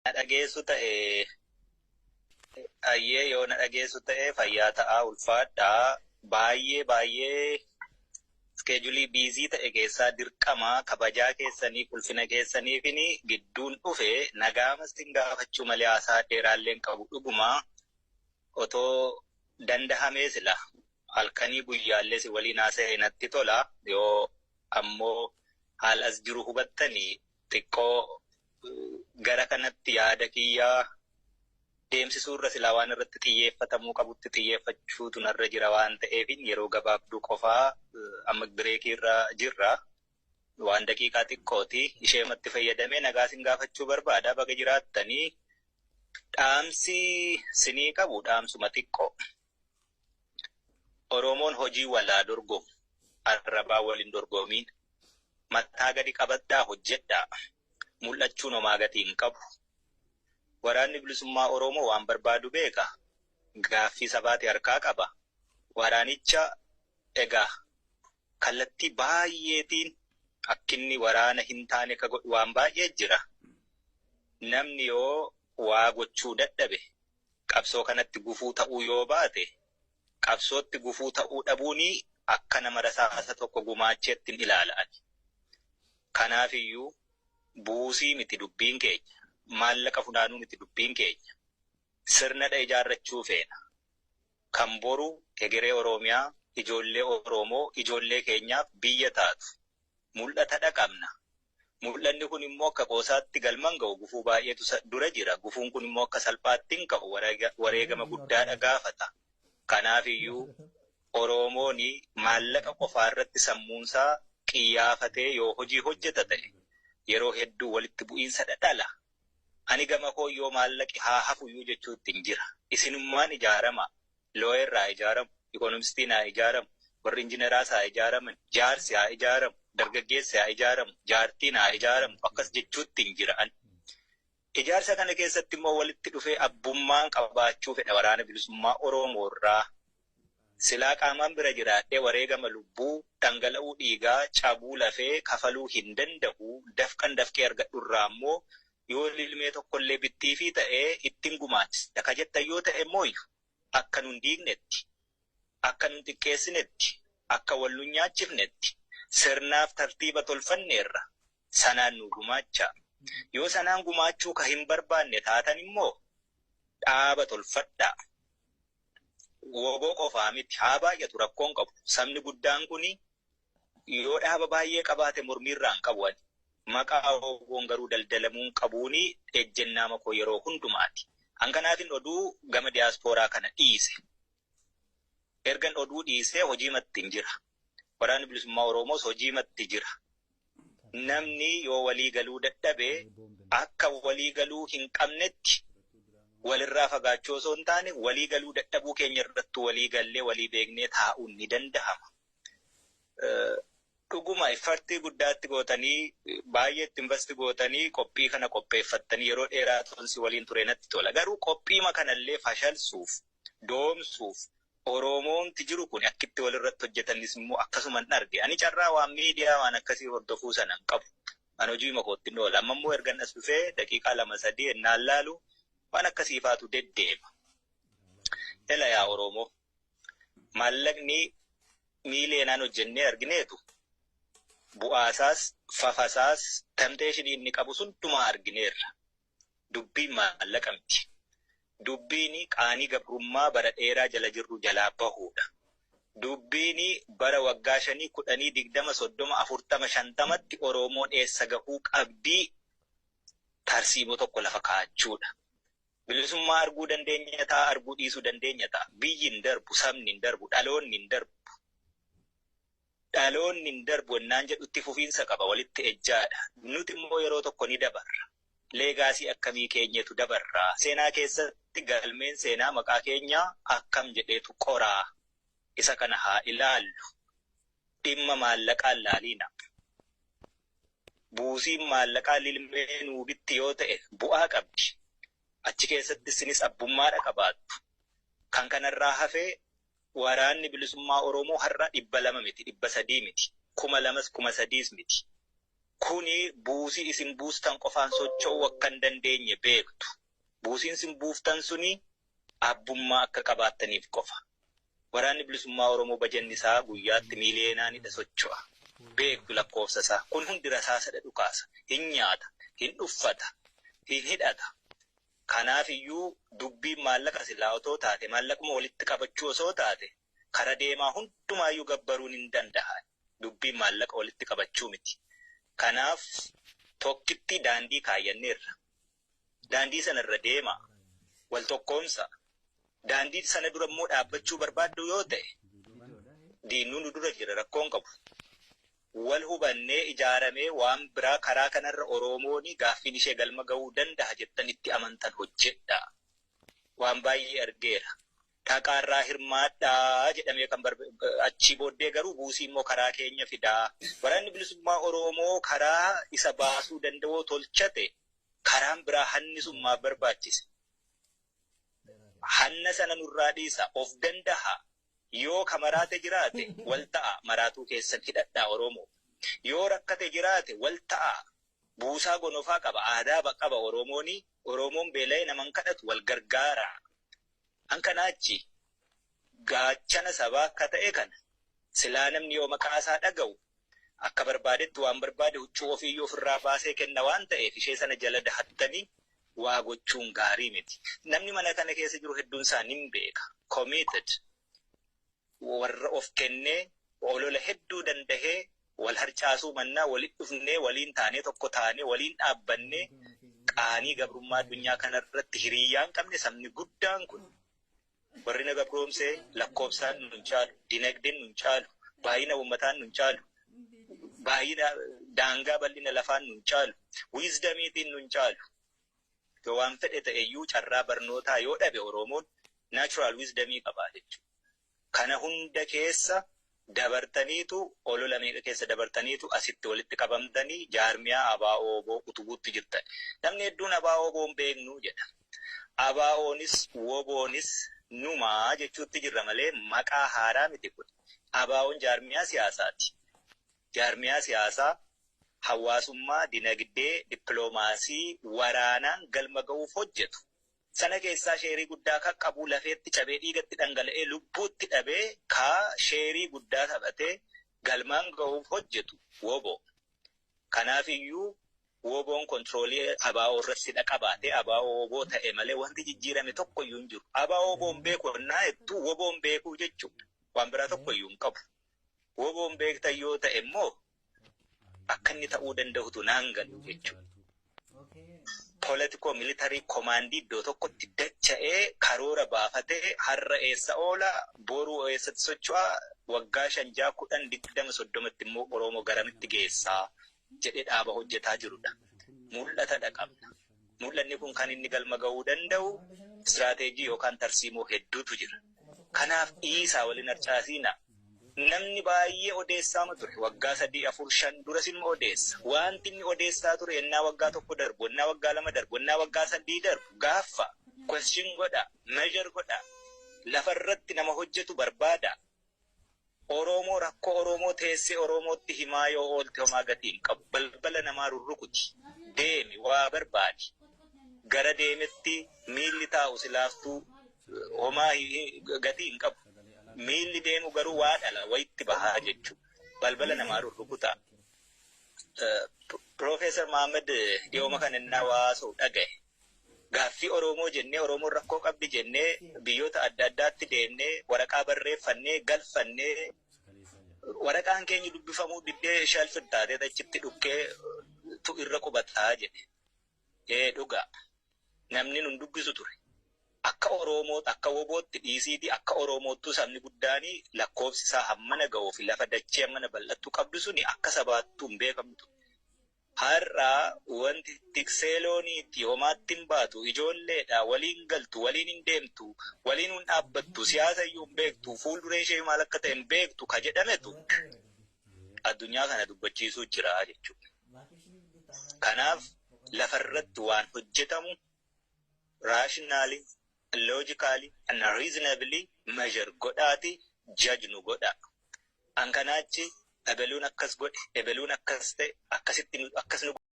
Na dhageessu ta'e, ayyee, yoo na dhageessu ta'e fayyaa ta'aa, ulfaadhaa. Baay'ee baay'ee schedule busy ta'e keessaa dirqama kabajaa keessanii ulfina keessaniifini gidduun dhufe nagaa mastiin gaafachuu malee haasaa dheeraallee hin qabu. Dhuguma otoo dandahamee sila halkanii guyyaallee si waliin haasa'e natti tola. Yoo ammoo haala as jiru hubattanii xiqqoo gara kanatti yaada kiyyaa deemsisuu irra silaa waan irratti xiyyeeffatamuu qabutti xiyyeeffachuutu narra jira waan ta'eef, yeroo gabaabduu qofaa amma break irra jirra. Waan daqiiqaa xiqqooti. Isheematti fayyadamee nagaa sin gaafachuu barbaada. Baga jiraattanii. Dhaamsi sinii qabu dhaamsuma xiqqoo. Oromoon hojii walaa dorgomu. Arrabaa waliin dorgomiin. Mataa gadi qabadhaa, hojjedhaa. Mul'achuun homaa gatii hin qabu. Waraanni bilisummaa Oromoo waan barbaadu beeka. Gaaffii sabaati harkaa qaba. Waraanicha egaa kallattii baay'eetiin akkinni waraana hin taane ka godhu waan baay'ee jira. Namni yoo waa gochuu dadhabe, qabsoo kanatti gufuu ta'uu yoo baate, qabsootti gufuu ta'uu dhabuuni akka nama rasaasa tokko gumaacheetti hin ilaala'ani. Kanaafiyyuu buusii miti dubbiin keenya. Maallaqa funaanuu miti dubbiin keenya. Sirnadha ijaarrachuu feena. Kan boru egeree Oromiyaa, ijoollee Oromoo, ijoollee keenyaaf biyya taatu. Mul'ata qabna. Mul'anni kun immoo akka qoosaatti galman ga'u, gufuu baay'eetu dura jira. Gufuun kun immoo akka salphaatti hin ka'u, wareegama guddaadha gaafata. Kanaafiyyuu Oromoon maallaqa qofaa irratti sammuunsaa qiyyaafatee yoo hojii hojjeta ta'e yeroo hedduu walitti bu'iinsa dhadhala. Ani gama koo yoo maallaqi haa hafuyyuu jechuutti hin jira. Isinummaan ijaarama. Lawyer haa ijaaramu, economistiin haa ijaaramu, warri injiineraas haa ijaaraman, jaarsi haa ijaaramu, dargaggeessi haa ijaaramu, jaartiin haa ijaaramu, akkas jechuutti hin jira. Ijaarsa kana keessatti immoo walitti dhufee abbummaan qabaachuu fedha waraana bilisummaa Oromoo irraa. Silaa qaamaan bira jiraadhee wareegama lubbuu, dhangala'uu dhiigaa, cabuu lafee kafaluu hin danda'u. Dafqan dafqee argadhu irraa immoo yoo lilmee tokkollee bittiifii ta'ee ittiin gumaachisa. Ka jettan yoo ta'e immoo akka nun diignetti, akka nun xiqqeessinetti, akka wal nun nyaachifnetti sirnaaf tartiiba tolfanneerra, sanaan nu gumaacha. Yoo sanaan gumaachuu ka hin barbaanne taatan immoo dhaaba tolfadhaa. WBO qofaa miti, haa baay'atu, rakkoon qabu. Sabni guddaan kuni yoo dhaaba baay'ee qabaate mormiirraa hin qabu ani. Maqaa WBOn garuu daldalamuun qabuuni ejjennaama koo yeroo hundumaati. Hankanaafin oduu gama diyaaspooraa kana dhiise. Ergan oduu dhiisee hojii matti hin jira. Waraanni bilisummaa Oromoos hojii matti jira. Namni yoo walii galuu dadhabe akka walii galuu hin qabnetti walirraa fagaachuu osoo hin taane, walii galuu dadhabuu keenya irrattuu walii gallee walii beeknee taa'uun ni danda'ama. Dhuguma effort guddaatti gootanii, baay'ee itti invest gootanii, qophii kana qopheeffattanii yeroo dheeraa tonsi waliin ture natti tola. Garuu qophiima kanallee fashalsuuf, doomsuuf Oromoonti jiru kun akkitti walirratti hojjetanis immoo akkasuma hin arge. Ani carraa waan miidiyaa waan akkasii hordofuu sana hin qabu. Ani hojii kootti hin oola. Amma immoo ergan as dhufee daqiiqaa 2-3 ennaan laalu waan akkasiifaatu deddeema. Ela yaa Oromoo, maallaqni miileenaan hojjennee argineetu bu'aasaas fafasaas temptation inni qabu sundumaa argineerra. Dubbiin maallaqa miti. Dubbiin qaanii gabrummaa bara dheeraa jala jirru jalaa bahuudha. Dubbiin bara waggaa 5, 10, 20, 30, 40, 50tti Oromoon eessa gahuu qabdii tarsiimoo tokko lafa kaa'achuudha. Bilisummaa arguu dandeenya ta'a, arguu dhiisuu dandeenya ta'a. Biyyi hin darbu, sabni hin darbu, dhaloonni hin darbu. Dhaloonni hin darbu ennaan jedhutti fufiinsa qaba, walitti ejjaadha. Nuti immoo yeroo tokko ni dabarra. Legacy akkamii keenyatu dabarraa? Seenaa keessatti galmeen seenaa maqaa keenyaa akkam jedheetu qoraa? Isa kana haa ilaallu. Dhimma maallaqaan laaliina. Buusiin maallaqaa lilmee nuu bitti yoo ta'e bu'aa qabdi. Achi keessatti isinis abbummaadha qabaattu. Kan kanarraa hafee waraanni bilisummaa Oromoo har'a 200 miti, 300 miti, 2000s 3000s miti. Kuni buusii isin buustan qofaan socho'uu akka hin dandeenye beektu. Buusiin isin buuftan suni abbummaa akka qabaattaniif qofa. Waraanni Bilisummaa Oromoo bajanni isaa guyyaatti miiliyeenaanidha socho'a. Beektu lakkoofsa isaa. Kun hundi rasaasadha dhukaasa. Hin nyaata, hin uffata, hin hidhata. Kanaaf iyyuu dubbiin maallaqa silaa otoo taate, maallaquma walitti qabachuu osoo taate, kara deemaa hundumaayyuu gabbaruun hin danda'an. Dubbiin maallaqa walitti qabachuu miti. Kanaaf tokkitti daandii kaayyanneerra. Daandii sanarra deema. Wal tokkoomsa. Daandii sana dura immoo dhaabbachuu barbaaddu yoo ta'e, diinuu nu dura jira, rakkoon qabu. Wal hubannee ijaaramee waan biraa karaa kanarra Oromoon gaaffiin ishee galma ga'uu danda'a jettan itti amantan hojjedha. Waan baay'ee argeera. Dhaqaarraa hirmaadhaa jedhamee kan achii booddee garuu buusii immoo karaa keenya fidaa. Waraanni Bilisummaa Oromoo karaa isa baasuu danda'u tolchate, karaan biraa hanni sun maaf barbaachise? Hanna sana nurraa dhiisa, of danda'a. Yoo ka maraate jiraate wal ta'a, maraatuu keessan hidhadhaa Oromoo. Yoo rakkate jiraate wal ta'a. Buusaa gonofaa qaba, aadaa qaba Oromooni. Oromoon beela'ee naman kadhatu, wal gargaara. An kanaachi gaachana sabaa akka ta'e kana silaa namni yoo maqaa isaa dhaga'u akka barbaadetti waan barbaade huccuu ofiiyyuu ofirraa baasee kenna waan ta'eef, ishee sana jala dahattanii waa gochuun gaarii miti. Namni mana kana keessa jiru hedduun isaa nin beeka. Committed. Warra of kennee olola hedduu dandahee wal harcaasuu mannaa walitti dhufnee, waliin taanee, tokko taanee, waliin dhaabbannee, qaanii gabrummaa addunyaa kanarratti hiriyyaan hin qabne sabni guddaan kun, warri na gabroomsee lakkoofsaan nun caalu, dinagdeen nun caalu, baay'ina uummataan nun caalu, baay'ina daangaa bal'ina lafaan nun caalu, wisdomiitiin nun caalu. Yoo waan fedhe ta'eyyuu, carraa barnootaa yoo dhabe, Oromoon natural wisdomii qabaa jechuudha. Kana hunda keessa dabartaniitu, olola meeqa keessa dabartaniitu asitti walitti qabamtanii jaarmiyaa ABO utubuutti jirtan. Namni hedduun ABO hin beeknu jedha. ABOnis WBOnis numaa jechuutti jirra malee maqaa haaraa miti kun. ABOn jaarmiyaa siyaasaati. Jaarmiyaa siyaasaa hawaasummaa, dinagdee, dippiloomaasii, waraanaan galma ga'uuf hojjetu. Sana keessaa shareii guddaa kan qabu, lafeetti cabee, dhiigatti dhangala'ee, lubbuutti dhabee kaa shareii guddaa taphatee galmaan ga'uuf hojjetu WBO. Kanaaf iyyuu WBOn controlii ABO irratti qabaatee ABO WBO ta'e malee wanti jijjiirame tokko iyyuu hin jiru. ABO WBOn beeku onnaa hedduu WBOn beekuu jechuudha. Waan biraa tokko iyyuu hin qabu. WBOn beektan yoo ta'e immoo akka inni ta'uu danda'utu naan galu jechuudha. Political military commandii iddoo tokkotti dacha'ee karoora baafatee har'a eessa oola, boruu eessatti socho'a, waggaa 5, 6, 10, 20, 30tti immoo Oromoo garamitti geessaa jedhee dhaaba hojjetaa jirudha. Mul'atadha qabna. Mul'anni kun kan inni galma ga'uu danda'u istiraateejii yookaan tarsiimoo hedduutu jira. Kanaaf dhiisaa, waliin harcaasiina. Namni baay'ee odeessaama ture. Waggaa 3, 4, 5 duras immoo odeessa. Wanti inni odeessaa ture ennaa waggaa 1 darbu, ennaa waggaa 2 darbu, ennaa waggaa 3 darbu gaaffa. Question godha, measure godha. Lafarratti nama hojjetu barbaada. Oromoo rakkoo Oromoo teessee Oromootti himaa yoo oolte homaa gatii hin qabu. Balbala namaa rurrukuti. Deemi, waa barbaadi. Gara deemetti miilli taa'u silaaftuu homaa gatii hin qabu. Miilli deemu garuu waa dhala wayitti bahaa jechuudha. Balbala namaa rurrukutaa. Piroofeesar Mahammad dhiyooma kana innaa waasa'u dhagaye. Gaaffii Oromoo jennee, Oromoon rakkoo qabdi jennee, biyyoota adda addaatti deemnee waraqaa barreeffannee galfannee, waraqaan keenya dubbifamuu diddee shelf taatee achitti dhukkee tu irra qubataa jedhe. Ee, dhugaa, namni nun dubbisu ture. Akka Oromoo, akka WBOtti dhiisiitii, akka Oromoottuu sabni guddaanii lakkoofsi isaa hammana ga'uu fi lafa dachee hammana bal'attuu qabdu suni akka sabaattuu hin beekamtu. Har'a wanti tiksee looniitti homaatti hin baatu, ijoolleedha, waliin galtu, waliin hin deemtu, waliin hin dhaabbattu, siyaasa iyyuu hin beektu, fuuldureen ishee maal akka ta'e hin beektu ka jedhametu addunyaa kana dubbachiisuu jira jechuudha. Kanaaf lafarratti waan hojjetamu rationally, logically and reasonably measure godhaati judge nu godha. An kanaachi ebeluun akkas godhe, ebeluun akkas ta'e, akkasitti akkas nu